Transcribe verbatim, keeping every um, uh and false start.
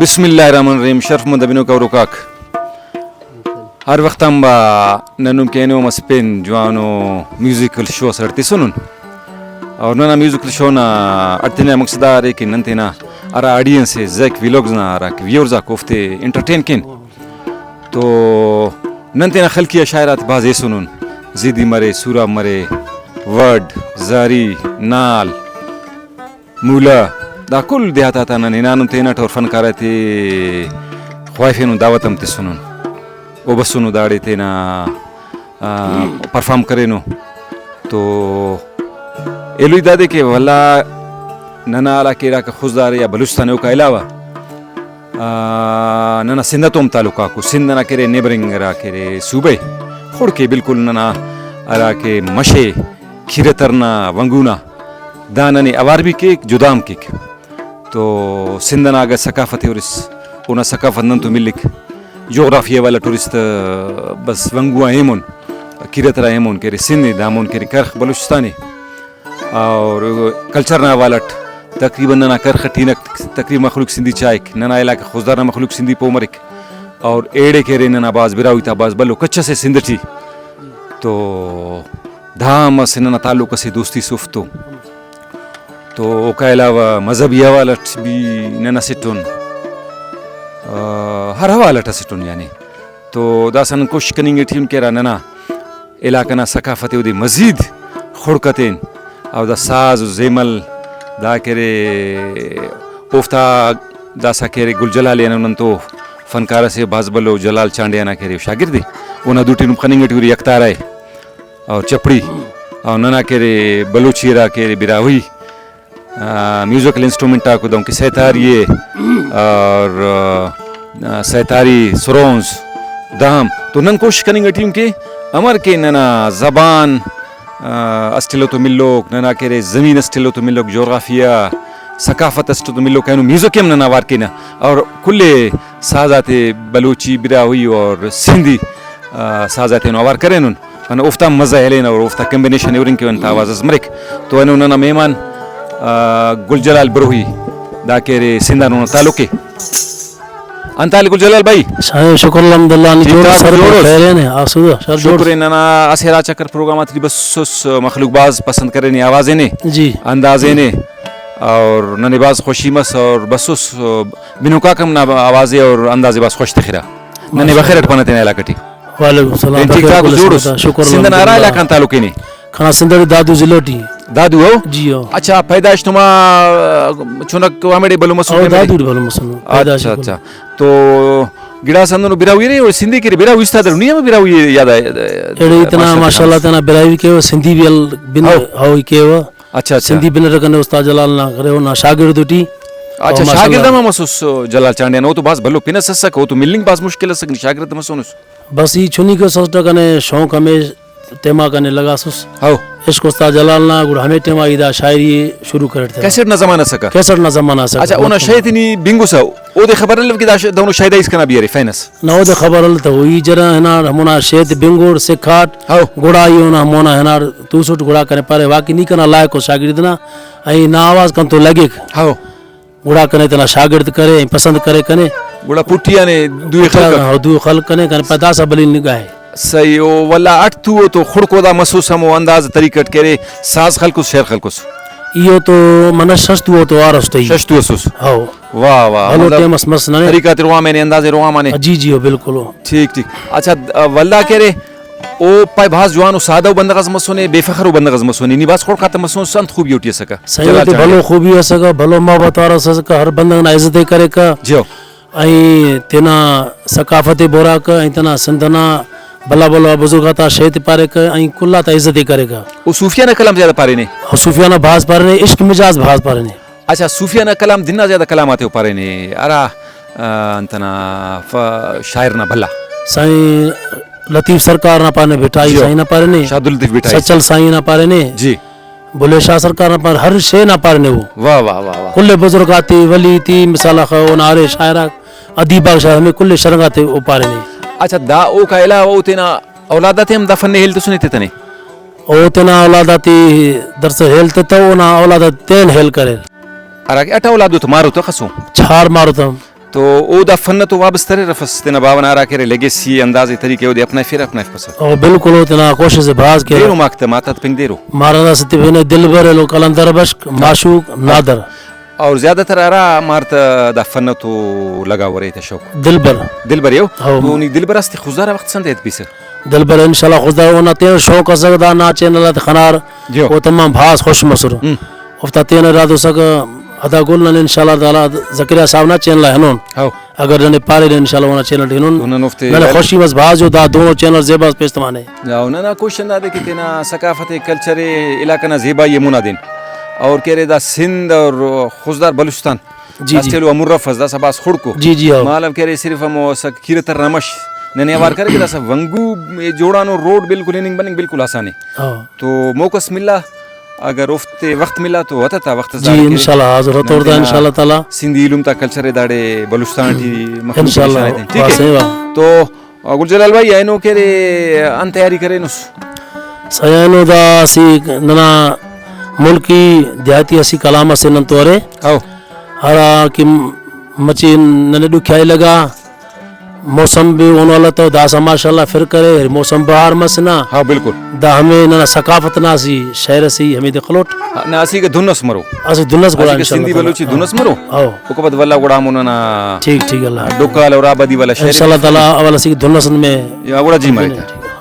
بسم اللہ الرحمن الرحیم۔ شرفمند بنوک اوروکاک، ہر وخت آن با نن نم کہ اینو ہم اسہ پین جوانو میوزیکل شو ئسے اٹ تسنن۔ اور ننا میوزیکل شو نا اڈتنیا مقصد دا ارے کہ نن تینا ہرا آڈینس ءِ، زیک ویلاگز نا ہرا کہ ویورز آک، اوفتے انٹرٹین کین۔ تو نن تینا خلقی آ شاعر آتے بھاز ایسونن، زیدی مرے، سوراب مرے، وڈھ، زاری، نال، مولہ، دا کل دیہات آتا نن ہنانن تینٹ اور فنکار آتے خواہفینن، دعوت ہم تسنن۔ او بسنو داڑے تینا، آ، پرفارم کرینو۔ تو ایلوئی دادے کہ ولدا ننا علاقہ، علاقہ خضدار یا بلوچستان اوکا علاوہ، آ، ننا سندھ تو ہم تعلق آکو، سندھ نا کہ ارے نیبرنگ ہرا کہ ارے صوبہ ءِ، خڑک ءِ بالکل ننا ہرا کہ مش ءِ کھیرتر نا ونگونا، دا ننے اوار بھی کیک، جدا ہم کیک۔ تو سندھ ئنا اگہ ثقافت ءِ ہُرس، اونا ثقافت نن تو ملک۔ جغرافی حوالہ ٹورسٹ بس ونگو آ ایمون، کھیرتر آ ایمون کہ ارے سندھ ءِ، دا مون کہ ارے کرخ بلوچستان ءِ۔ اور کلچر نا حوالہ اٹ تقریباً ننا کرخ اٹی ہنک تقریباً مخلوق سندھی چائک، ننا علاقہ خضدار نا مخلوق سندھی پہہ مریک، اور ایڑے کہ ارے ننا بھاز براہوئی تا بھاز بھلو کچ اسے سندھ ٹی۔ تو دا ہم اسہ ننا تعلق اسے، دوستی اس اوفتو۔ تو اوکا علاوہ مذہبی حوالہ اٹ بھی نن اسٹ ان، آ، ہر حوالہ اٹ اسٹ ان یعنی۔ تو داسہ نن کوشش کننگ ٹی ان کہ ہرا ننا علاقہ نا ثقافت ءِ اودے مزید خڑک اتین، او دا ساز و زیمل دا کہ ارے اوفتا داسہ کہ ارے گل جلال ءِ ہنو، نن تو فنکار اسے بھاز بھلو، جلال چانڈیہ نا کہ ارے شاگرد ءِ، اونا دوٹی نم خننگ ٹی ارے یکتارہ ءِ اور چپڑی، اور ننا کہ ارے بلوچی ہرا کہ ارے براہوئی، آ، میوزیکل انسٹرومنٹ آکو، دہنکہ سیتاری ءِ اور، آ، سیتاری سرونز دا ہم۔ تو نن کوشش کننگ ٹی ان کہ امر کہ ننا زبان، آ، اسٹ ایلو تو ملوک، ننا کہ ارے زمین اسٹ ایلو تو ملوک، جغرافیہ، ثقافت اسٹ تو ملوک، اینو میوزک ہم ننا اوار کینہ اور کل ساز آتے بلوچی، براہوئی اور سندھی، آ، ساز آتے اینو اوار کرینن۔ ہندا اوفتا مزہ ہلینہ اور اوفتا کمبینیشن ہُرنگ کہ انت آواز اس مریک۔ تو اینو ننا مہمان، آ، گل جلال بروہی، دا کہ ارے سندھ آن اونا تعلق ءِ۔ انت حال گل جلال بھائی؟ شاہ شکر الحمدللہ، نی ٹھیک جوڑ ٹھاک، سر جوڑ اس؟ خیر ہے نے، آسودہ، شر جوڑ۔ شکر ہے، ننا اسہ ہرا چکر پروگرام آتے ٹی بسوس، مخلوق بھاز پسند کرینے آواز نے، جی۔ انداز نے، اور ننے بھاز خوشی مس اور بسوس، بنوکاک ہم نا آواز اور انداز بھاز خوش تخرہ۔ ننے ماشاءاللہ۔ بخیر اٹ پانہ تینا علاقہ ٹی۔ وعلیکم السلام، ٹھیک بخیر ٹھاک، کل جوڑ اس؟ سلامت آ، شکر سندھ نا ہرا الحمدللہ۔ علاقہ آن تعلق ءِ نے؟ کنا سندھ ٹی دادو ضلع ٹی۔ دادو ہو؟ جی ہو۔ اچھا، پیدائش نما چنک ہمیڑے بھلو مسنے او ہمیڑے؟ دادو ٹی بھلو مسنے، پیدائش اچھا، بھلو۔ اچھا۔ تو گڑاس ہندنو براہوئی ارے، او سندھی کہ ارے براہوئی استاد ارے، نی ہم براہوئی یاد آ، ایڑے اتنا ماشاءاللہ ماشاءاللہ تینا براہوئی کیوہ، سندھی بھی ال بن ہو۔ ہو کیوہ۔ اچھا، اچھا۔ سندھی بنر کنے استاد جلال نا کرے، اونا شاگرد ٹی۔ اچھا، او ماشاءاللہ۔ شاگرد ہم مسوس جلال چانڈیہ نا، او تو بھاز بھلو پن اس اسکہ، او تو ملنگ بھاز مشکل اسکہ، نی شاگرد مسونس۔ بس ای چنی کہ اسٹ کنے شوق ہمے ٹائما کنے لگاسس۔ ہو۔ عشق استاد جلال نا، گڑا ہمے ٹائما ای دا شاعری شروع کرٹ تینا۔ کیسٹ نا زمانہ اسکہ؟ کیسٹ نا زمانہ اسکہ۔ اچھا، اونا شے تے نی بنگسہ، اودے خبر الو کہ دا ش-، دہنو شاعری اس کنا بھی ارے، فین اس؟ نہ، اودے خبر التو، ای جرا ہناڑ ہمونا شے تے بنگوڑ سکھاٹ، ہو۔ گڑا ای اونا ہمونا ہناڑ توسٹ، گڑا کنے پارے واقعی نی کنا لائق اس شاگرد نا، ای نا آواز کنتو لگک۔ ہو۔ گڑا کنے تینا شاگرد کرے، پسند کرے کنے۔ گڑا پٹی آنے دوئے خلق۔ ہاں، دوئے خلق کنے، کنے پدا داسہ بھلی نگاہے۔ صحیح، او ولدا اٹ تو تو خڑکو دا مسوس ہمو انداز طریقہ اٹ کرے، ساز خلکوس، شعر خلکوس۔ ایہو تو منہ شش تو تو آرس تئی۔ شش تو اسوس۔ ہاؤ۔ واہ واہ، بھلو مطلب ٹائم اس مس ننے۔ طریقہ تے روان منے، انداز روان منے۔ جی جی، ہو، بالکل ہو۔ ٹھیک ٹھیک۔ اچھا، ولدا کہ ارے، او پائے بھاز جوانو سادہ ءُ بندغ اس مسنے، بے فخر ءُ بندغ اس مسنے۔ نی بھاز خڑک آتے مسونس، انت خوبی اوٹی اسکہ؟ سائیں، جلال اوتے چانڈیہ۔ بھلو خوبی اسکہ، بھلو محبت وارا اسکہ، ہر بندغ نا عزت ءِ کریکہ۔ جیو۔ ائیں تینا ثقافت ءِ بوراکہ، ائیں تینا سندھ ئنا بھلا بھلا بزرگ آتا شے تے پاریکہ، ائیں کل آتا عزت ءِ کریکہ۔ او صوفیانہ کلام زیادہ پارینے؟ او صوفیانہ بھاز پارینے، عشق مجاز بھاز پارینے۔ اچھا، صوفیانہ کلام دن آ زیادہ کلام آتے او پارینے، ہرا، آ، انت ئنا ف-، شاعر نا بھلا؟ سائیں لطیف سرکار نا پارینے، بھٹائی جی۔ سائیں نا پارینے۔ شاہ عبداللطیف بھٹائی۔ سچل سائیں نا پارینے۔ جی۔ بلے شاہ سرکار نا پارینے، ہر شے نا پارینے او۔ واہ، واہ، واہ، واہ۔ کل بزرگ آتے، ولی تے، مثال آ خو-، اونا ارے شاعر آک، ادیب آک شاعر، ہمے کل شرنگ آتے او پارینے۔ اچھا، دا اوکا علاوہ او تینا اولاد آتے ہم دا فن ءِ ہیل تسنے تتنے؟ او تینا اولاد آتے دراصل ہیل تتو، اونا اولاد آتے تین ہیل کریر۔ ہراکہ اٹ اولاد ءُ تو مارو تخسو۔ چار مارو تم۔ تو او دا فن تو وابستہ اریر افس تینا باوہ نا ہراکہ ارے لیگیسی انداز طریقے اودے اپنائفیرہ اپنائفپسہ۔ او بالکل او تینا کوشست ئے بھاز کیرہ۔ دیر و ماک تہ ماتا تہ پنگ دیر و۔ مارا داسہ تپینہ دلبر ایلو قلندر بشک، معشوق، نادر۔ اور زیادہ تر ہرا مار تہ دا فن تو لگاؤ ارے تہ شوق۔ دلبر۔ دلبر ایو؟ ہو۔ تو نی دلبر استے خضدار آ وخت سندے ہتپیسہ؟ دلبر انشاءاللہ خضدار اونا تینا شوق اسکہ دا نا چینل آتے خنار۔ جیو۔ او تمام بھاز خوش مسر۔ ہم۔ اوفتا تینا ارادہ اسکہ ادا گل نن انشاءاللہ تعالی زکریا صاحب نا چینل آ ہنون۔ ہو۔ اگر ننے پاریرہ انشاءاللہ اونا چینل ٹی ہنون۔ تو نن اوفتے ننے ویل- خوشی مس بھاز جو دا دونو چینل زیبا اس پیش تمانے۔ یا ننا کوشش ہندادے کہ تینا ثقافت ئے، کلچر ئے، علاقہ نا زیبائی ئے مونا دین۔ اور کہ ارے دا سندھ اور خضدار بلوچستان جی، داسہ جی۔ ایلو امر افس، داسہ بھاز خڑکو۔ جی، جی، ہاں۔ مالو کہ ارے صرف ہمو اسہ کیرہ تر نا مش۔ ننے اوار کرے کہ داسہ ونگو جوڑانو روڈ بالکل ہننگ بننگ بالکل آسان ءِ۔ ہاں۔ تو موقع اس ملا، اگر اوفتے وخت ملا تو وطتا وخت اس جی، داڑے کہ انشاءاللہ حاضر ہتور دا ننا انشاءاللہ تعالی۔ سندھی ایلم تا کلچر ءِ داڑے بلوچستان ٹی مخلوق انشاءاللہ۔ نشان ایتن، ٹھیک واہ، ہے؟ صحیح واہ۔ تو گل جلال بھائی، اینو کہ ارے انت تیاری کرینس؟ سر، اینو دا اسہ ننا ملکی دیہاتی اسہ کلام اسے نن تو ارے۔ او۔ ہرا کہ مچے ننے ڈکھیائی لگا، موسم بھی اونو اللہ تو داسا ماشاءاللہ فرق کرے، موسم بہار مس نا۔ ہاں، بالکل۔ دا ہمے ننا ثقافت نا اسہ شعر اسے، ہمے دے خلوٹ۔ ہاں، نا اسیکہ دھن اس مرو۔ اسہ دھن اس گڑا اسہ سندھی انشاءاللہ بلوچی تعالی۔ دھن اس مرو۔ ہاں۔ اوکا پد ولدا گڑا ہمو ننا ٹھیک، ٹھیک اللہ۔ ڈکال اور آبادی والا شعر انشاءاللہ تعالی اول اسیکہ دھن اس میں۔ یا گڑا جی مرے۔ ٹھیک۔